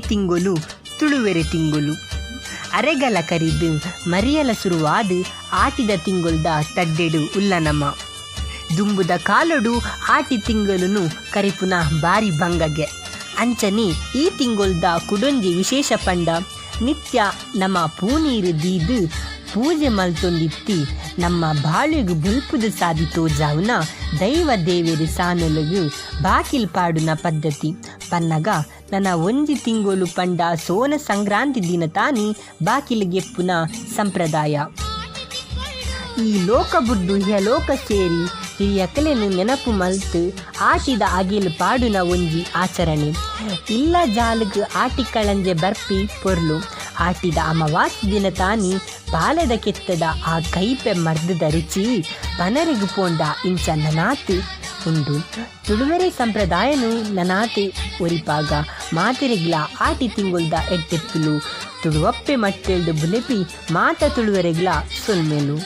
ತಿಂಗೊಲು ತುಳುವೆರೆ ತಿಂಗೊಲು. ಅರೆಗಲ ಕರಿದ್ ಮರಿಯಲ ಸುರುವಾದ್ ಆಟಿದ ತಿಂಗೊಲ್ದ ತಡ್ಡೆಡ್ ಉಲ್ಲ ನಮ. ದುಂಬುದ ಕಾಲೊಡು ಆಟಿ ತಿಂಗೊಲುನು ಕರಿಪುನ ಬಾರಿ ಬಂಗಗೆ. ಅಂಚನೆ ಈ ತಿಂಗೊಲ್ದ ಕುಡೊಂಜಿ ವಿಶೇಷ ಪಂಡ ನಿತ್ಯ ನಮ ಪೂನೀರ್ ದೀದ್ ಪೂಜೆ ಮಲ್ತೊಂದಿತ್ತಿ ನಮ್ಮ ಬಾಲೆಗ್ ಬೊಲ್ಪುದ ಸಾದಿ ತೋಜಾವುನ ದೈವ ದೇವೆರ್ ಸಾನೊಲೆಗ್ ಬಾಕಿಲ್ ಪಾಡುನ ಪದ್ಧತಿ ಪನ್ನಗ ನನ ಒಂಜಿ ತಿಂಗೊಲು ಪಂಡ ಸೋಣ ಸಂಕ್ರಾಂತಿ ದಿನತಾನಿ ಬಾಕಿಲ್ ಗೆಪ್ಪುನ ಸಂಪ್ರದಾಯ. ಈ ಲೋಕ ಬುಡ್ದು ಇಹಲೋಕ ಸೇರಿ ಹಿರಿಯಕ್ಲೆನ್ ನೆನಪು ಮಲ್ತ್ ಆಟಿದ ಅಗೆಲ್ ಪಾಡುನ ಒಂಜಿ ಆಚರಣೆ. ಇಲ್ಲ ಜಾಲ್ಗ್ ಆಟಿ ಕಳಂಜೆ ಬರ್ಪಿ ಪೊರ್ಲು. ಆಟಿದ ಅಮವಾಸ್ಯೆ ದಿನತಾನಿ ಪಾಲೆದ ಕೆತ್ತೆದ ಆ ಕೈಪೆ ಮರ್ದ್ ದ ರುಚಿ ಪನರೆಗ್ ಪೋಂಡ ಇಂಚ ನನಾತ್ ಉಂಡು. ತುಳುವೆರೆ ಸಂಪ್ರದಾಯನ್ ನನಾತ್ ಒರಿಪಾಗ ಮಾತೆರೆಗ್ಲಾ ಆಟಿ ತಿಂಗೊಲ್ದ ಎಡ್ಡೆಪ್ಪುಲು. ತುಳುವಪ್ಪೆ ಮಟ್ಟೆಲ್ಡ್ ಬುಲೆಪಿ ಮಾತ ತುಳುವೆರೆಗ್ಲಾ ಸೊಲ್ಮೆಲು.